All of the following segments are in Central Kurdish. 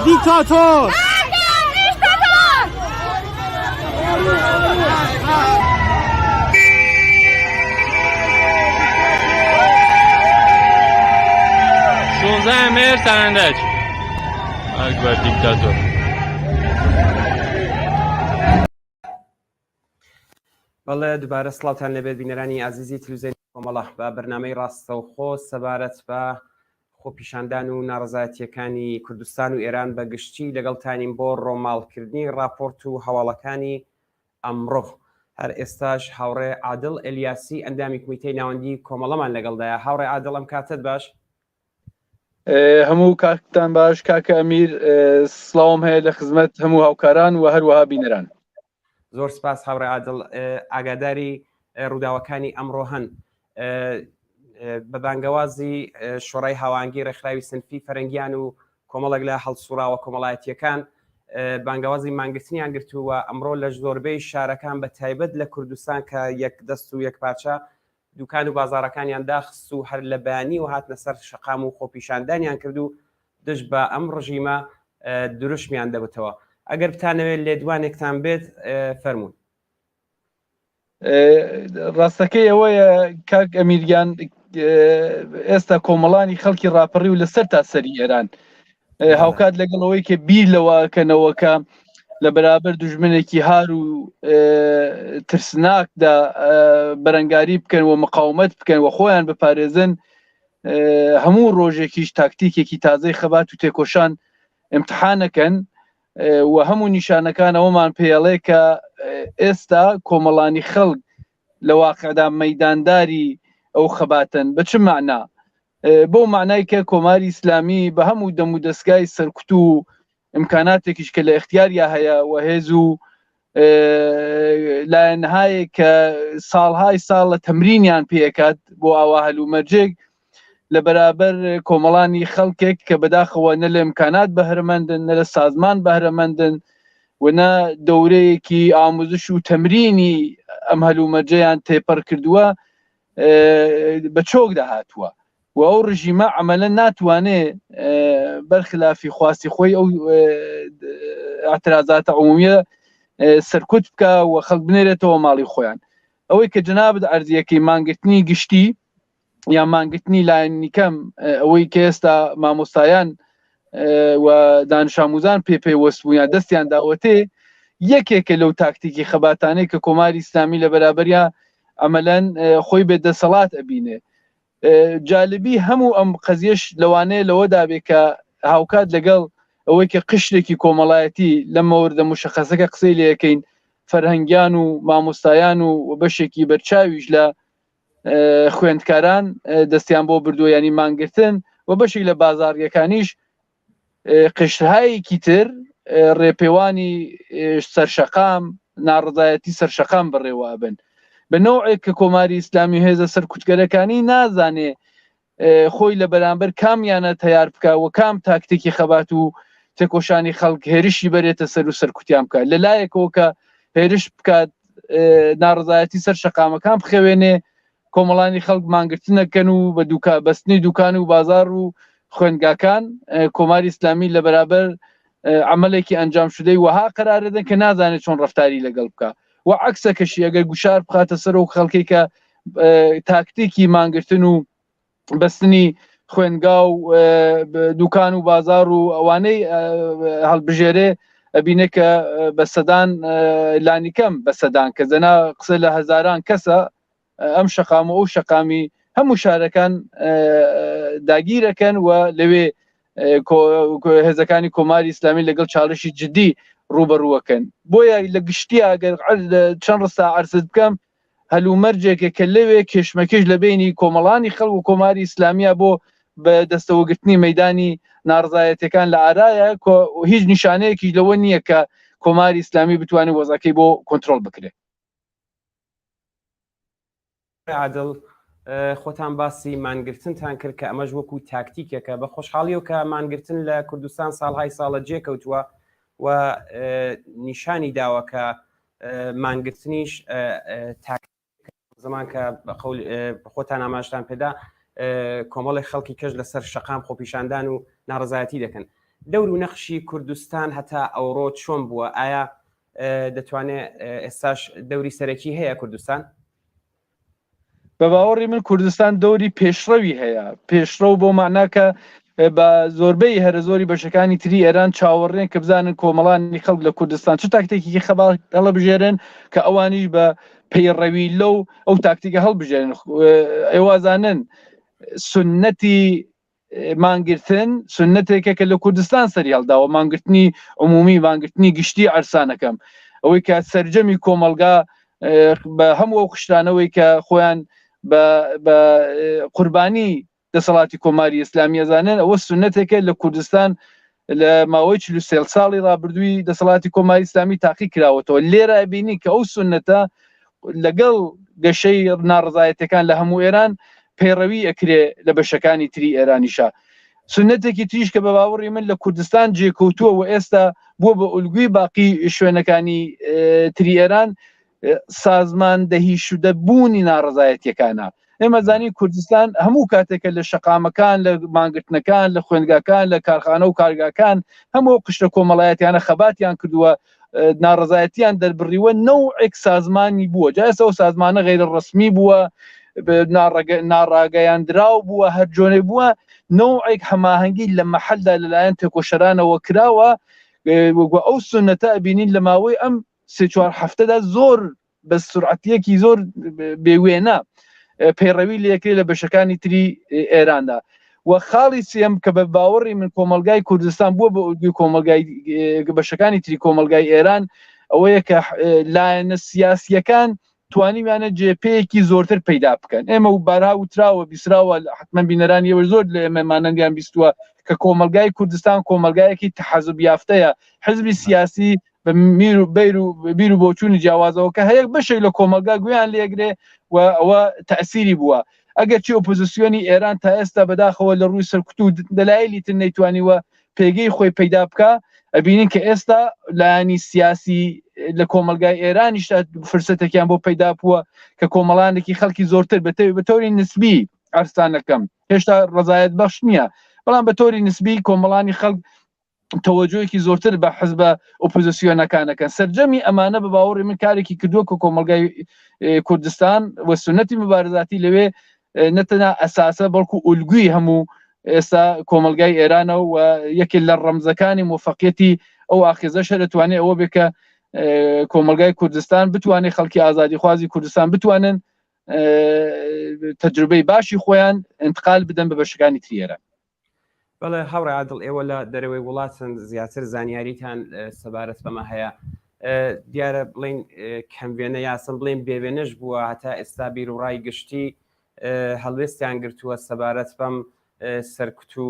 دیکتاتۆر! شونزە مهر سنندج مرگ بر دیکتاتۆر. بەڵێ دوبارە سڵاوتان لێبێت بینەرانی ئازیزی تلوزیۆنی کۆمەڵە بە بەرنامەی ڕاستەوخۆ سەبارەت بە خۆپیشاندان و ناڕەزایەتیەکانی کوردستان و ئێران بە گشتی لەگەڵتانین بۆ ڕۆماڵکردنی ڕاپۆرت و هەواڵەکانی ئەمڕۆ. هەر ئێستاش هاوڕێ عادڵ ئەلیاسی ئەندامی کمیتەی ناوەندی کۆمەڵەمان لەگەڵدایە. هاوڕێ عادڵ ئەم کاتەت باش. هەموو کاتتان باش کاکە ئەمیر سڵاوم هەیە لە خزمەت هەموو هاوکاران و هەروەها بینەران. زۆر سپاس هاوڕێ عادڵ ئاگاداری ڕووداوەکانی ئەمڕۆ هەن بە بانگەوازی شۆڕای هاوانگی ڕێکخراوی سنفی فەرەنگیان و کۆمەڵێک لە هەڵسوڕاوە کۆمەڵایەتیەکان بانگەوازی مانگرتنیان گرتووە ئەمڕۆ لە زۆربەی شارەکان بە تایبەت لە کوردستان کە یەک دەست و یەک پارچە دوکان و بازاڕەکانیان داخست و هەر لە بەیانیەوە هاتنە سەر شەقام و خۆپیشاندانیان کرد و دژ بە ئەم ڕژیمە دروشمیان دەوتەوە. ئەگەر بتانەوێت لێدوانێکتان بێت فەرموون. ڕاستەکەی ئەوەیە کاک ئەمیرگیان ئێستا کۆمەڵانی خەڵکی ڕاپەڕی و لەسەر تا سەری ئێران هاوکات لەگەڵ ئەوەی کە بیر لەوەکەنەوە کە لە بەرابەر دوژمنێکی هار و ترسناکدا بەرەنگاری بکەن و مقاومەت بکەن و خۆیان بپارێزن هەموو ڕۆژێکیش تاکتیکێکی تازەی خەبات و تێکۆشان امتحانەکەن و هەموو نیشانەکان ئەوەمان پێڵێ کە ئێستا کۆمەڵانی خەڵک لە واقعدا مەدانداری ئەو خەباتن بە چ معنا بەو مەعنای کە کۆماری ئیسلامی بە هەموو دەم و دەستگای سەرکوت و ئیمکاناتێکیش کە لە ئیختیاریا هەیە و هێز و لایەنهایەک کە ساڵهای ساڵ لە تەمرینیان پێکات بۆ ئاوا هەلومەرجێک لە بەرابەر کۆمەڵانی خەڵکێک کە بەداخەوە نە لە ئیمکانات بەهرەمەندن نە لە سازمان بەهرەمەندن و نە دەورەیەکی ئاموزش و تەمرینی ئەم هەلومەرجەیان تێپەڕ کردووە بە چۆکدا هاتووە و ئەو ڕژیمە عملە ناتوانێ بەرخلافی خواستی خۆی ئەو اعترازاتە عمومیە سەرکوت بکە و خەڵک بنێرێتەوە ماڵی خۆیان ئەوەی کە جنابت ئەرزیەکەی مانگرتنی گشتی یا مانگرتنی لایەنیکەم ئەوەی کە ئێستا مامۆستایان و دانشاموزان پێ پەیوەست بوون یان دەستیان داوەتێ یەکێکە لەو تاکتیکی خەباتانەی کە کۆماری ئیسلامی لە بەرابەریا عەمەلەن خۆی بێ دەسەڵات ئەبینێ جالبی هەموو ئەم قەزیەش لەوانەیە لەوەدا بێ کە هاوکات لەگەڵ ئەوەی کە قشرێکی کۆمەڵایەتی لەم مەوردە مشەخەسەکە قسەی لەکەین فەرهەنگیان و مامۆستایان و بەشێکی بەرچاویش لە خوێندکاران دەستیان بۆ بردووە ینی مانگرتن و بەشێک لە بازاڕیەکانیش قشتهایەکی تر ڕێپێوانی سەرشەقام ناڕزایەتی سەرشەقام بەڕێوە بن بە نەوعێک کە کۆماری ئیسلامی هێزە سەرکوتگەرەکانی نازانێ خۆی لە بەرامبەر کامیانە تەیار بکە و کام تاکتێکی خەبات و تێکۆشانی خەڵک هێرشی بەرێتە سەر و سەرکوتیان بکات لە لایەکەوە کە هێرش بکات ناڕزایەتی سەر شەقامەکان بخەوێنێ کۆمەڵانی خەڵک مانگرتنەکەن و بە دوکا بەستنی دوکان و بازار و خوێندگاکان کۆماری ئیسلامی لە بەرابەر عملێکی ئەنجام شدەی وەها قەرارەدەن کە نازانێت چۆن ڕفتاری لەگەڵ بکە و عکسەکەشی ئەگەر گوشار بخاتە سەر و خەڵکی کە تاکتیکی مانگرتن و بەستنی خوێنگا و دوکان و بازار و ئەوانەی هەڵبژێرێ ئەبینێ کە بە سەدان لانیکەم بە سەدان کە زەنا قسە لە هەزاران کەسە ئەم شەقام و ئەو شەقامی هەموو شارەکان داگیرەکەن و لەوێ هێزەکانی کۆماری ئیسلامی لەگەڵ چاڵشی جدی ڕوبەڕووەکەن بۆیە لە گشتی ئەگەر چەند ڕستا عرزت بکەم هەلومەرجێکە کە لەوێ کێشمەکێش لە بینی کۆمەڵانی خەڵک و کۆماری ئیسلامیە بۆ بە دەستەوەگرتنی مەدانی ناڕزایەتەکان لە ئارایە هیچ نیشانەیەکیش لەوە نییە کە کۆماری ئیسلامی بتوانێت وەزەکەی بۆ کۆنتترۆل بکرێت. عادڵ خۆتان باسی مانگرتنتان کرد کە ئەمەش وەکو تاکتیکێکە بە خۆشحاڵیەوە کە مانگرتن لە کوردستان ساڵهای ساڵە جێکەوتووە و نیشانی داوە کە مانگرتنیش زمان کە قول خۆتان ئاماژتان پێدا کۆمەڵی خەڵکی کەش لەسەر شەقام خۆپیشاندان و ناڕزایەتی دەکەن. دەور و نەخشی کوردستان هەتا ئەوڕۆ چۆن بووە؟ ئایا دەتوانێت ئێستاش دەوری سەرەکی هەیە کوردستان؟ بە باوەڕی من کوردستان دەوری پێشڕەوی هەیە پێشڕەو بۆ معناکە بە زۆربەی هەرە زۆری بەشەکانی تری ئێران چاوەڕێن کە بزانن کۆمەڵانی خەڵک لە کوردستان چ تاکتێکی خەبات هەڵبژێرن کە ئەوانیش بە پەیڕەوی لەو ئەو تاکتیکە هەڵبژێرن ئێوازانن سنەتی مانگرتن سنتێکە کە لە کوردستان سەری هەڵداوە مانگرتنی عمومی مانگرتنی گشتی ئەرسانەکەم ئەوەی کە سرجەمی کۆمەلگا بە هەموو ئەو قشتانەوەی کە خۆیان بە قوربانی دەسەڵاتی کۆماری ئیسلامی ئەزانن ئەوە سنتێکە لە کوردستان لە ماوەی 43 ساڵی ڕابردووی دەسەڵاتی کۆماری ئیسلامی تاقی کراوەتەوە لێرە بینی کە ئەو سنتە لەگەڵ گەشەی ناڕزایەتەکان لە هەموو ئێران پەیڕەوی ئەکرێ لە بەشەکانی تری ئێرانیشا سنتێکی تریش کە بە باوەڕی من لە کوردستان جێکەوتووە و ئێستا بووە بە ئولگوی باقی شوێنەکانی تری ئێران سازماندەهی شدە بوونی ناڕزایەتیەکانە ئێمە زانین کوردستان هەموو کاتێکە لە شەقامەکان لە مانگرتنەکان لە خوێندگاکان لە کارخانە و کارگاکان هەموو قشتە کۆمەڵایەتیانە خەباتیان کردووە ناڕزایەتیان دەربڕیوە نەوعێک سازمانی بووە جا ئەو سازمانە غیرە ڕسمی بووە ناڕاگەیاندراو بووە هەر جۆرێ بووە نەوعێک هەماهەنگی لە مەحلدا لەلایەن تێکۆشەرانەوە کراوە ئەو سنەتە ئەبینین لە ماوەی ئەم سێ چوار هەفتەدا زۆر بە سرعەتیەکی زۆر بێوێنە پەیڕەوی لەکرێ لە بەشەکانی تری ئێراندا و خاڵی سێم کە بە باوەڕی من کۆمەلگای کوردستان بووە بە ئۆلگوی کۆمەلگای بەشەکانی تری کۆمەلگای ئێران ئەوەیە کە لایەنە سیاسیەکان توانیویانە جێپەیەکی زۆرتر پەیدا بکەن ئێمە و بارها وتراوە بیسراوە حتمما بینەرانی ئێوە زۆر لە ئێمە مانەندیان بیستووە کە کۆمەلگای کوردستان کۆمەلگایەکی تەحەزوب یافتەیە حزبی سیاسی بە میر و بیر و بیر و بۆچوونی جیاوازەوە کە هەیە بەشێک لە کۆمەلگا گویان لێگرێ و ئەوە تەسیری بووە ئەگەر چی ئۆپۆزیسیۆنی ئێران تا ئێستا بەداخەوە لە ڕووی سەرکوت و دەلایلی تر نەیتوانیوە پێگەی خۆی پەیدا بکە ئەبینین کە ئێستا لایەنی سیاسی لە کۆمەلگای ئێرانیشتا فرسەتێکیان بۆ پەیدا بووە کە کۆمەڵانێکی خەڵکی زۆرتر بەتەوی بە تۆری نسبی ئەرسانەکەم هێشتا ڕزایەت بەخش نییە بەڵام بە تۆری نسبی کۆمەڵانی خەڵک تەوەجۆیەکی زۆرتر بە حزبە ئۆپۆزیسیۆنەکانەکەن سەرجەمی ئەمانە بە باوەڕی من کارێکی کردووە کە کۆمەلگای کوردستان و سنەتی مبارزاتی لەوێ نەتەنا ئەساسە بەڵکو ئولگوی هەموو ئێستا کۆمەلگای ئێرانە و یەکێک لە ڕەمزەکانی موفقیەتی ئەو ئاخێزەشە دەتوانێت ئەوە بێ کە کۆمەلگای کوردستان بتوانێت خەڵکی ئازادیخوازی کوردستان بتوانن تەجروبەی باشی خۆیان انتقال بدەن بە بەشەکانی تری ئێران. بەڵێ هاوڕێ عادڵ ئێوە لە دەرەوەی وڵاتن زیاتر زانیاریتان سەبارەت بەمە هەیە دیارە بڵین کەم وێنە یاسم بڵێن بێوێنەش بووە هەتا ئێستا بیر و ڕای گشتی هەڵوێستیان گرتووە سەبارەت بەم سەرکوت و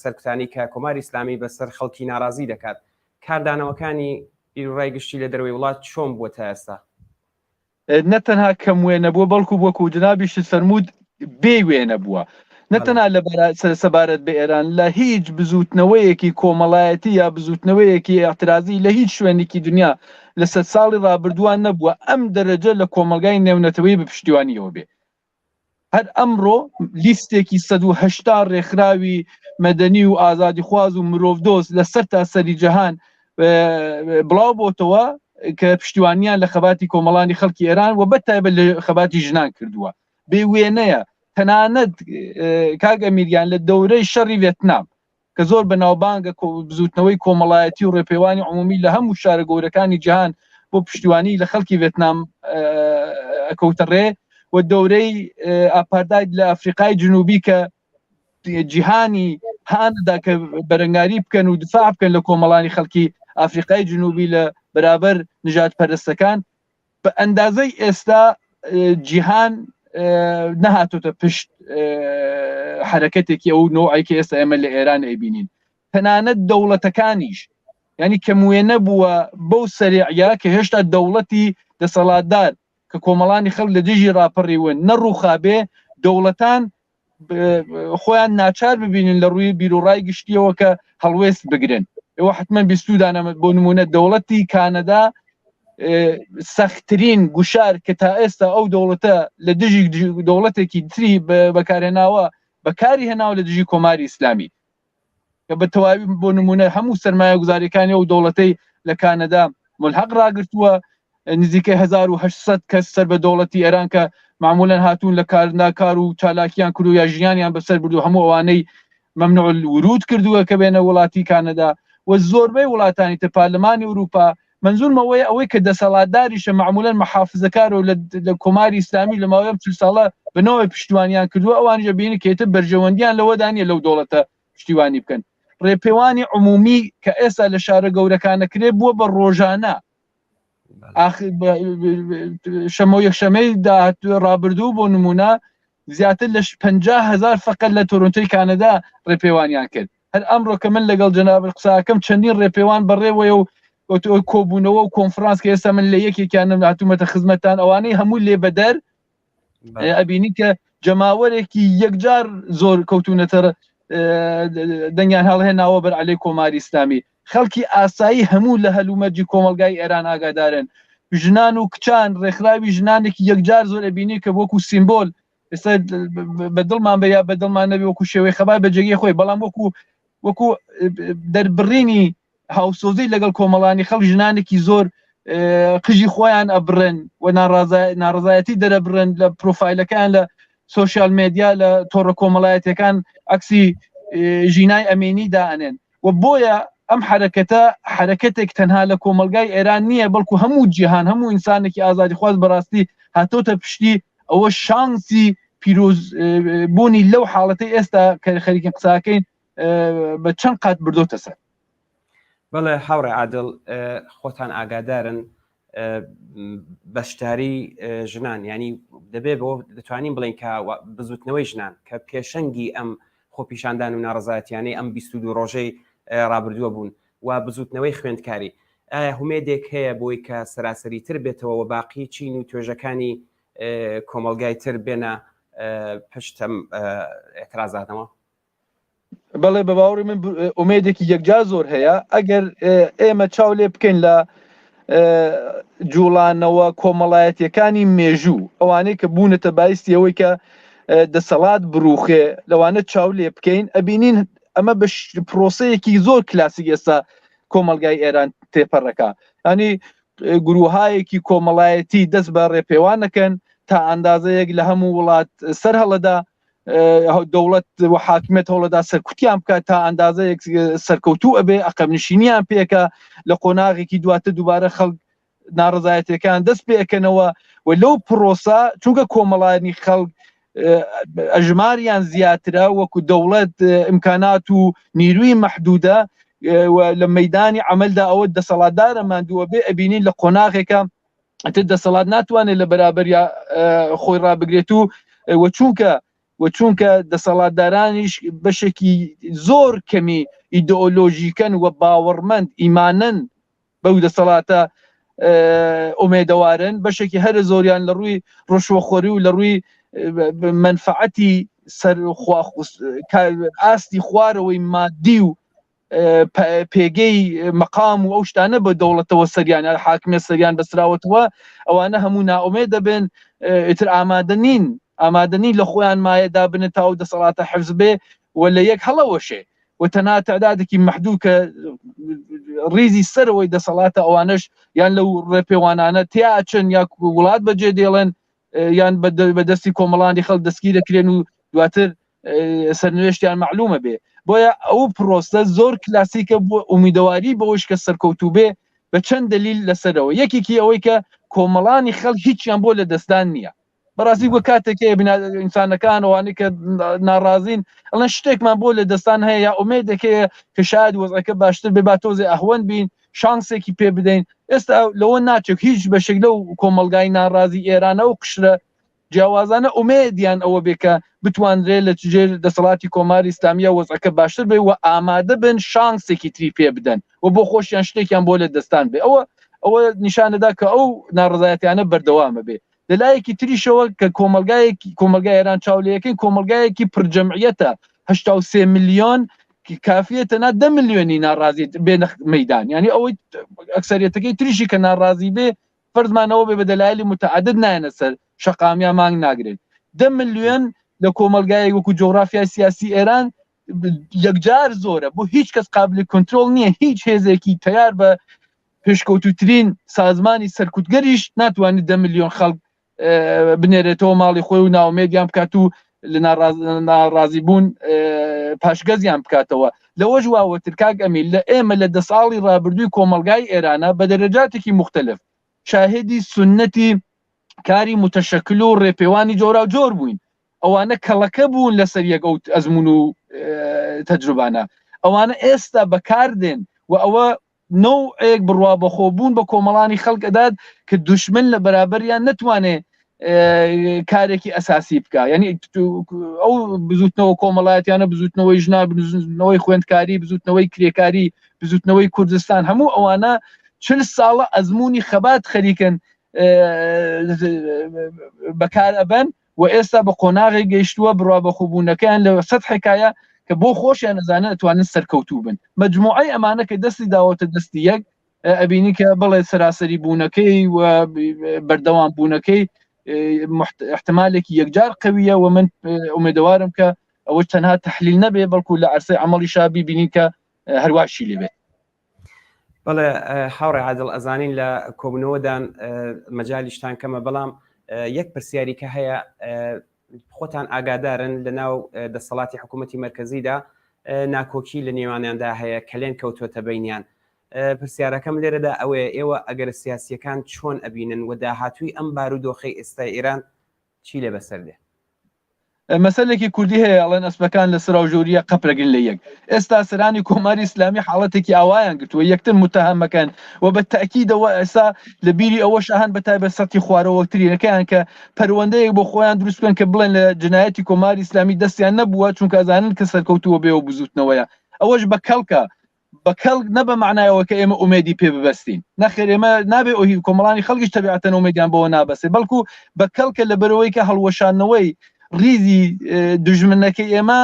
سەرکوتانی کە کۆماری ئیسلامی بەسەر خەڵکی ناڕازی دەکات کاردانەوەکانی بیروڕای گشتی لە دەرەوەی وڵات چۆن بووە تا ئێستا؟ نە تەنها کەم وێنە بووە بەڵکو وەکو جنابیشت فەرمووت بێ وێنە بووە نە تەنها لە سەبارەت بە ئێران لە هیچ بزووتنەوەیەکی کۆمەڵایەتی یا بزووتنەوەیەکی ئیعترازی لە هیچ شوێنێکی دنیا لە سەد ساڵی ڕابردووان نەبووە ئەم دەرەجە لە کۆمەڵگای نێونەتەوەیی بە پشتیوانیەوە بێ هەر ئەمڕۆ لیستێکی 180 ڕێکخراوی مەدەنی و ئازادیخواز و مرۆڤدۆست لە سەرتاسەری جەهان بڵاو بۆتەوە کە پشتیوانیان لە خەباتی کۆمەڵانی خەڵکی ئێران و بەتایبەت لە خەباتی ژنان کردووە بێ وێنەیە تەنانەت کاک ئەمیریان لە دەورەی شەڕی ڤێتنام کە زۆر بەناوبانگە بزوتنەوەی کۆمەڵایەتی و ڕێپێوانی عمومی لە هەموو شارە گەورەکانی جیهان بۆ پشتیوانی لە خەڵکی ڤێتنام ئەکەوتە ڕێ و دەورەی ئاپارداید لە ئەفریقای جنوبی کە جیهانی هاندا کە بەرەنگاری بکەن و دفاع بکەن لە کۆمەڵانی خەڵکی ئەفریقای جنوبی لە بەرابەر نژاد پەرستەکان بە ئەندازەی ئێستا جیهان نەهاتۆتە پشت حرەکەتێکی ئەو نوعێکی ئێستا ئێمە لە ئێران ئەیبینین تەنانەت دەوڵەتەکانیش ینی کەم وێنە بووە بەو سەریعە کە هێشتا دەوڵەتی دەسەڵاتدار کە کۆمەڵانی خەڵک لە دژی ڕاپەڕیون نەڕوخابێ دەوڵەتان خۆیان ناچار ببینن لە ڕووی بیرروڕای گشتیەوە کە هەڵوێست بگرن ئێوە حتمما بیستودانە بۆ نمونە دەوڵەتی کانەدا سەختترین گوشار کە تا ئێستا ئەو دەوڵەتە لە دژی دەوڵەتێکی تری بەکارهێناوە بەکاری هێناوە لە دژی کۆماری ئیسلامی. کە بە تەواوی بۆ نمونە هەموو سەرمایەگوزاریەکانی ئەو دەوڵەتەی لە کانەدا ملحق ڕاگرتووە نزیکەی 1800 کەس سەر بە دەوڵەتی ئێران کە معمولەن هاتوون لە کاردا کار و چالاکیان کردو یا ژیانیان بەسەر بردو هەموو ئەوانەی ممنوع الورود کردووە کە بێنە وڵاتی کانەدا و زۆربەی وڵاتانی تر پارلمانی ئەوروپا مەنزورم ئەوەیە ئەوەی کە دەسەڵاتداریشە مەعمولەن محافزەکارە و لە کۆماری ئیسلامی لە ماوەی ئەم 40 ساڵە بە نەوەی پشتیوانیان کردووە ئەوانیش ئەبینن کە ئیتر بەرژەوەندیان لەوەدا نییە لەو دەوڵەتە پشتیوانی بکەن ڕێپێوانی عمومی کە ئێستا لە شارە گەورەکانە کرێ بووە بە ڕۆژانە شەمە و یەکشەمەی داهاتوو ڕابردوو بۆ نمونە زیاتر لە 50 هزار فقط لە تۆرنتۆی کانەدا ڕێپێوانیان کرد هەر ئەمڕۆ کە من لەگەڵ جەنابت قساکەم چەندین ڕێپێوان بەڕێوەیە و کۆبوونەوە و کۆنفرانس کە ئێستا من لە یەکێکیانم هاتوومەتە خزمەتتان ئەوانەی هەموو لێ بەدەر ئەبینی کە جەماوەرێکی یەکجار زۆر کەوتونەتە دەنگیان هەڵهێناوە بەر عەلەی کۆماری ئیسلامی خەڵکی ئاسایی هەموو لە هەلومەرجی کۆمەڵگای ئێران ئاگادارن ژنان و کچان ڕێکخراوی ژنانێکی یەکجار زۆر ئەبینی کە وەکو سیمبۆل ئێستا بە دڵمان بە یا بە دڵمان نەبی وەکو شێوەی خەبات بە جێگەی خۆی بەڵام وەکو وەکو دەربڕینی هاوسۆزی لەگەڵ کۆمەڵانی خەڵک ژنانێکی زۆر قژی خۆیان ئەبڕن و ناڕزایەتی دەرەبڕن لە پرۆفایلەکان لە سوسیال مدیا لە تۆڕە کۆمەڵایەتەکان عکسی ژینای ئەمینی دائەنێن و بۆیە ئەم حەرەکەتە حەرەکەتێک تەنها لە کۆمەڵگای ئێران نییە بەڵکو هەموو جیهان هەموو ئینسانێکی ئازادیخواز بەڕاستی هاتۆتە پشتی ئەوە شانسی پیرۆز بوونی لەو حاڵەتەی ئێستا کە خەریکین قساکەین بە چەند قات بردۆتە سەر. بەڵێ هاوڕێ عادڵ خۆتان ئاگادارن بەشداری ژنان ینی دەبێ بۆ دەتوانین بڵین کە بزوتنەوەی ژنان کە پێشەنگی ئەم خۆپیشاندان و ناڕزایەتیانەی ئەم 22 ڕۆژەی ڕابردووە بوون و بزوتنەوەی خوێندکاری ئایا هومێدێک هەیە بۆی کە سەراسەری تر بێتەوە و باقی چین و توێژەکانی کۆمەلگای تر بێنە پشتم اعترازاتەوە؟ بەڵێ بە باوەڕی من ئومێدێکی یەکجار زۆر هەیە ئەگەر ئێمە چاو لێ بکەین لە جوڵانەوە کۆمەڵایەتیەکانی مێژوو ئەوانەی کە بوونەتە بایستی ئەوەی کە دەسەڵات بڕوخێ لەوانە چاو لێ بکەین ئەبینین ئەمە بە پرۆسەیەکی زۆر کلاسیک ئێستا کۆمەلگای ئێران تێپەڕەکە ینی گروهایەکی کۆمەڵایەتی دەست بە ڕێپێوانەکەن تا ئەندازەیەک لە هەموو وڵات سەر هەڵەدا دەوڵەت و حاکمیەت هەوڵەدا سەرکوتیان بکات تا ئەندازەیەک سەرکەوتوو ئەبێ ئەقەبنشینیان پێکە لە قۆناغێکی دواتر دووبارە خەڵک ناڕزایەتەکان دەست پێکەنەوە و لەو پرۆسە چونکە کۆمەڵانی خەڵک ئەژماریان زیاترە وەکو دەوڵەت ئیمکانات و نیروی مەحدودە لە مەدانی عملدا ئەوە دەسەڵاتدارە ماندووە بێ ئەبینین لە قۆناغێکە ئیتر دەسەڵات ناتوانێت لە بەرابەریا خۆی ڕابگرێت و و چونکە و چونکە دەسەڵاتدارانیش بەشێکی زۆر کەمی ئیدۆلۆژیکەن و باوەڕمەند ئیمانن بەو دەسەڵاتە ئومێدەوارن بەشێکی هەرە زۆریان لە ڕووی ڕشوەخۆری و لە ڕووی منفعەتی سەر ئاستی خوارەوەی مادی و پێگەی مەقام و ئەو شتانە بە دەوڵەتەوە سەریان حاکمیە سەریان بەسراوەتەوە ئەوانە هەموو نائومێد دەبن ئیتر ئامادە نین ئامادە نین لە خۆیان مایە دابنن تا ئەو دەسەڵاتە حفز بێ و لە یەک هەڵەوەشێ و تەنها تعدادێکی مەحدود کە ڕیزی سەرەوەی دەسەڵاتە ئەوانەش یان لەو ڕێپێوانانە تیا ئەچن یا وڵات بەجێ دێڵن یان بە دەستی کۆمەڵانی خەڵک دەستگیر دەکرێن و دواتر سەرنوێشتیان معلومە بێ بۆیە ئەو پرۆسە زۆر کلاسیکە بۆ ئومیدەواری بەوەش کە سەرکەوتوو بێ بە چەند دلیل لەسەرەوە یەکێکی ئەوەی کە کۆمەڵانی خەڵک هیچیان بۆ لە دەستدان نییە بەڕاستی بۆ کاتێک هەیە ئینسانەکان ئەوانەی کە ناڕازین ئەڵێن شتێکمان بۆ لە دەستان هەیە یا ئومێدێک هەیە کە شاید وەزعەکە باشتر بێ با تۆزێ ئەهوەن بین شانسێکی پێ بدەین ئێستا لەوە ناچێت هیچ بەشێک لەو کۆمەڵگای ناڕازی ئێرانە و قشرە جیاوازانە ئومێدیان ئەوە بێ کە بتوانرێ لە ژێر دەسەڵاتی کۆماری ئیسلامیە وەزعەکە باشتر بێ و ئامادە بن شانسێکی تری پێ بدەن و بۆ خۆشیان شتێکیان بۆ لە دەستان بێ ئەوە ئەوە نیشانەدا کە ئەو ناڕزایەتیانە بەردەوامە بێ لە لایەکی تریشەوە کە کۆمەلگایەکی کۆمەلگای ئێران چاولەکەین کۆمەلگایەکی پرجەمعیەتە 83 میلیۆن کافیە تەنها 10 میلیۆنی ناڕازی بێ مەدان یعنی ئەوەی ئەکسەریەتەکەی تریشی کە ناڕازی بێ فەرزمانەوە بێ بە دەلایلی متعدد نایەنە سەر شەقام یا مانگ ناگرن 10 ملیۆن لە کۆمەلگایەک وەکو جۆغرافیای سیاسی ئێران یەکجار زۆرە بۆ هیچ کەس قابلی کۆنترۆڵ نییە هیچ هێزێکی تەیار بە پێشکەوتوترین سازمانی سەرکوتگەریش ناتوانێت دە ملیۆن خەڵک بنێرێتەوە ماڵی خۆی و ناومێدیان بکات و لە ناڕازی بوون پاشگەزیان بکاتەوە لەوەش واوەتر کاک ئەمیل لە ئێمە لە دە ساڵی ڕابردووی کۆمەڵگای ئێرانە بە دەرەجاتێکی موختەلف شاهدی سوننەتی کاری متەشەکل و ڕێپێوانی جۆراوجۆر بووین ئەوانە کەڵەکە بوون لەسەر یەک ئەو ئەزمون و تەجروبانە ئەوانە ئێستا بەکاردێن و ئەوە نەوعێک بڕوا بەخۆبوون بە کۆمەڵانی خەڵک ئەدات کە دوشمن لە بەرابەریان نەتوانێ کارێکی ئەساسی بکە یعنی ئەو بزوتنەوە کۆمەڵایەتیانە بزوتنەوەی ژنا بزوتنەوەی خوێندکاری بزوتنەوەی کرێکاری بزوتنەوەی کوردستان هەموو ئەوانە چل ساڵە ئەزمموی خەبات خەریکن بەکار ئەبەن و ئێستا بە قۆناغێک گەیشتووە بڕوا بەخۆبوونەکەیان لە سەتحێکایە کە بۆ خۆشیان ئەزانن ئەتوانن سەرکەوتوو بن مەجموعەی ئەمانە کە دەستی داوەتە دەستی یەک ئەبینی کە بڵێ سەراسەری بوونەکەی و بەردەوام بوونەکەی احتمالێکی یەکجار قویە و من ئومێدەوارم کە ئەوە تەنها تحلیل نەبێ بەڵکو لە عرسەی عملی شابی بینین کە هەرواشی لێبێت بەڵێ هاوڕێ عادڵ ئەزانین لە کۆبوونەوەدان مەجالیشتان کەمە بەڵام یەک پرسیاری کە هەیە خۆتان ئاگادارن لە ناو دەسەڵاتی حکوومەتی مرکزیدا ناکۆکی لە نێوانیاندا هەیە کەلێن کەوتوەتە بینیان پرسیارەکەم لێرەدا ئەوەیە ئێوە ئەگەر سیاسیەکان چۆن ئەبینن و داهاتووی ئەم بارودۆخەی ئێستای ئێران چی لێ بەسەر دێ؟ مەسەلێکی کوردی هەیە ئەڵێن ئەسپەکان لە سراوژوریە قەپرەگرن لە یەک. ئێستا سەرانی کۆماری ئیسلامی حاڵەتێکی ئاوایان گرتووە یەکتر متهەمەکەن و بە تەئکیدەوە ئێستا لە بیری ئەوەشا هەن بە تایبەت سەتی خوارەوەترینەکەیان کە پەروەندەیەک بۆ خۆیان دروست بکەن کە بڵێن لە جنایەتی کۆماری ئیسلامی دەستیان نەبووە چونکە ئەزانن کە سەرکەوتووە بێ و بزووتنەوەیە ئەوەش بە کەڵکە بە کەڵک نە بە مەعنای ئەوە کە ئێمە ئومێدی پێ ببەستین نەخێر ئێمە نابێ ئۆهی کۆمەڵانی خەڵکیش تەبیعەتەن ئومێدیان بەوە نابەستێ بەڵکو بە کەڵکە لەبەرئەوەی کە هەڵوەشاندنەوەی ڕیزی دوژمنەکەی ئێمە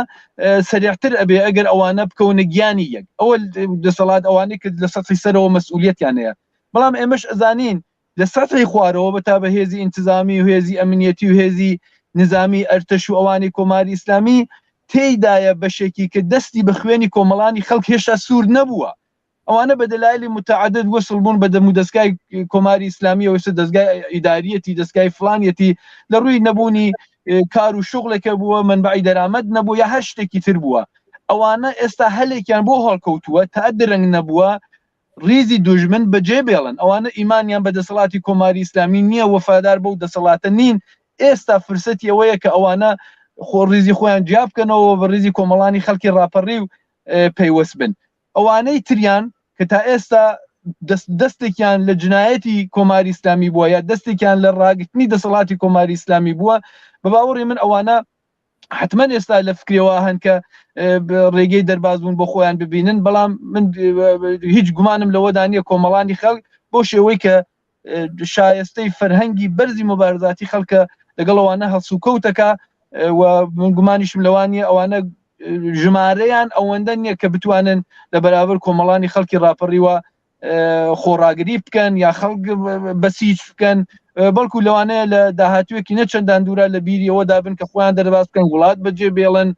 سەریعتر ئەبێ ئەگەر ئەوانە بکەونە گیانی یەک ئەوە دەسەڵات ئەوانەی کە لە سەتحی سەرەوە مەسئولیەتیان هەیە بەڵام ئێمەش ئەزانین لە سەتحی خوارەوە بە تا بە هێزی ئینتزامی و هێزی ئەمنیەتی و هێزی نزامی ئەرتەش و ئەوانەی کۆماری ئیسلامی تێیدایە بەشێکی کە دەستی بە خوێنی کۆمەڵانی خەڵک هێشتا سوور نەبووە ئەوانە بە دەلایلی متعدد وەسڵ بوون بە دەمودەزگای کۆماری ئیسلامیەوە ئێستا دەزگای ئیداریەتی دەزگای فڵانیەتی لە ڕووی نەبوونی کار و شوغلێکە بووە مەنبەعی دەرامەت نەبوو یا هەر شتێکی تر بووە ئەوانە ئێستا هەلێکیان بۆ هەڵکەوتووە تا درەنگ نەبووە ڕیزی دوژمن بەجێ بێڵن، ئەوانە ئیمانیان بە دەسەڵاتی کۆماری ئیسلامی نییە، وەفادار بەو دەسەڵاتە نین، ئێستا فرسەتی ئەوەیە کە ئەوانە خۆ ڕیزی خۆیان جیا بکەنەوە و بە ڕیزی کۆمەڵانی خەڵکی ڕاپەڕیو پەیوەست بن. ئەوانەی تریان کە تا ئێستا دەستێکیان لە جنایەتی کۆماری ئیسلامی بووە یا دەستێکیان لە ڕاگرتنی دەسەڵاتی کۆماری ئیسلامی بووە، بە باوەڕی من ئەوانە حتمما ئێستا لە فکرەوە هەن کە ڕێگەی دەربازبوون بۆ خۆیان ببینن بەڵام من هیچ گومانم لەوەدا نییە کۆمەڵانی خەڵک بۆ شێوەی کە شایستەی فەرهەنگی بەرزی مبارزاتی خەڵکە لەگەڵ ئەوانە هەڵسوکەوتەکە و من گومانیشم لەوان نییە ئەوانە ژمارەیان ئەوەندە نییە کە بتوانن لە بەرابەر کۆمەڵانی خەڵکی ڕاپەڕیوە خۆڕاگری بکەن یا خەڵک بەسیج بکەن بەڵکو لەوانەیە لە داهاتوێکی نەچەندان دوورە لە بیری ئەوە دابن کە خۆیان دەرباز بکەن وڵات بەجێ بێڵن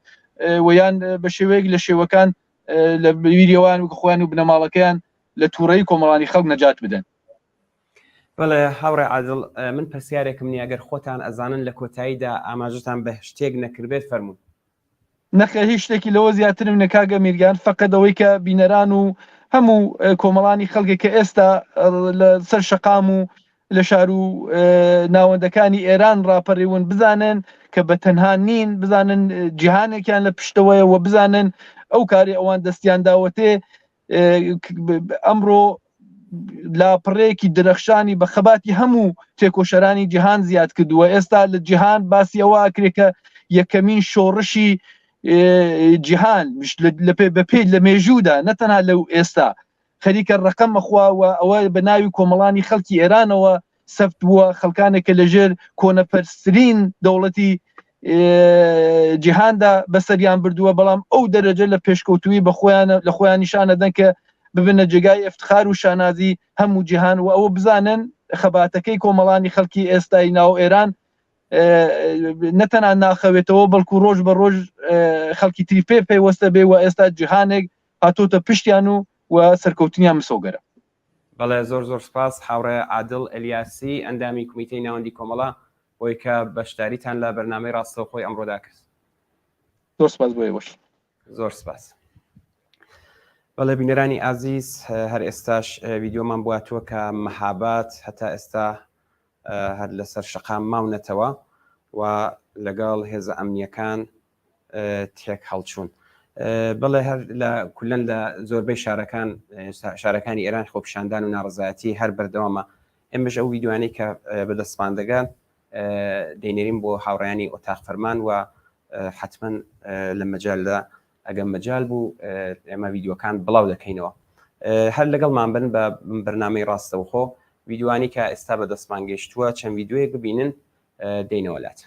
ویان بە شێوەیەک لە شێوەکان لە بیریەوان و خۆیان و بنەماڵەکەیان لە تووڕەی کۆمەڵانی خەڵک نەجات بدەن. بەڵێ هاوڕێ عادڵ من پرسیارێکم نییە گەر خۆتان ئەزانن لە کۆتاییدا ئاماژەتان بە شتێک نەکردبێت فەرموون. نەخێر هیچ شتێکی لەوە زیاترم نیە کاک ئەمیر گیان فەقەت ئەوەی کە بینەران و هەموو کۆمەڵانی خەڵکێک کە ئێستا لە سەر شەقام و لە شار و ناوەندەکانی ئێران ڕاپەڕیون بزانن کە بە تەنها نین بزانن جیهانێکیان لە پشتەوەیە و بزانن ئەو کاری ئەوان دەستیان داوەتێ ئەمڕۆ لاپەڕەیەکی درەخشانی بە خەباتی هەموو تێکۆشەرانی جیهان زیاد کردووە ئێستا لە جیهان باسی ئەوە ئەکرێ کە یەکەمین شۆڕشی جیهان لە پێ بە پێی لە مێژوودا نەتەنها لەو ئێستا خەریکە ڕقم ئەخوا و ئەوە بە ناوی کۆمەڵانی خەڵکی ئێرانەوە سەفت بووە خەڵکانێک کە لەژێر کۆنەپەرسترین دەوڵەتی جیهاندا بەسەریان بردووە بەڵام ئەو دەرەجە لە پێشکەوتووی بە خۆیان لە خۆیان نیشانەدەن کە ببنە جێگای ئفتخار و شانازی هەموو جیهان و ئەوە بزانن خەباتەکەی کۆمەڵانی خەڵکی ئێستای ناو ئێران. نەتەنها ناخەوێتەوە بەڵکو ڕۆژ بە ڕۆژ خەڵکی تری پێ پەیوەستە بێ و ئێستا جیهانێک هاتۆتە پشتیان و و سەرکەوتنیان مسۆگەرە. بەڵێ زۆر زۆر سپاس هاوڕێ عادڵ ئەلیاسی ئەندامی کومیتەی ناوەندی کۆمەڵە بۆی کە بەشداریتان لە بەرنامەی ڕاستەوخۆی ئەمڕۆدا کرد. زۆر سپاس بۆ ئێوەش. زۆر سپاس. بەڵێ بینەرانی ئازیز هەر ئێستاش ڤیدیۆمان بواتووە کە مەهابات هەتا ئێستا هەر لەسەر شەقام ماونەتەوە و لەگەڵ هێزە ئەمنیەکان تێک هەڵچوون. بەڵێ هەر لە کولەن لە زۆربەی شارەکان شارەکانی ئێران خۆپیشاندان و ناڕزایەتی هەر بەردەوامە ئێمەش ئەو ویددیوانەی کە بەدەستمان دەگەن دەینێرین بۆ هاوڕیانی ئۆتاق فەرمان و حتمما لە مەجالدا ئەگەر مەجال بوو ئێمە ویددیوەکان بڵاو دەکەینەوە هەر لەگەڵمان بن بە بەرنامەی ڕاستەوخۆ ویددیوانی کە ئێستا بە دەستمان گەیشتووە چەند ویددیوەیەک ببینن دەینەوە لات.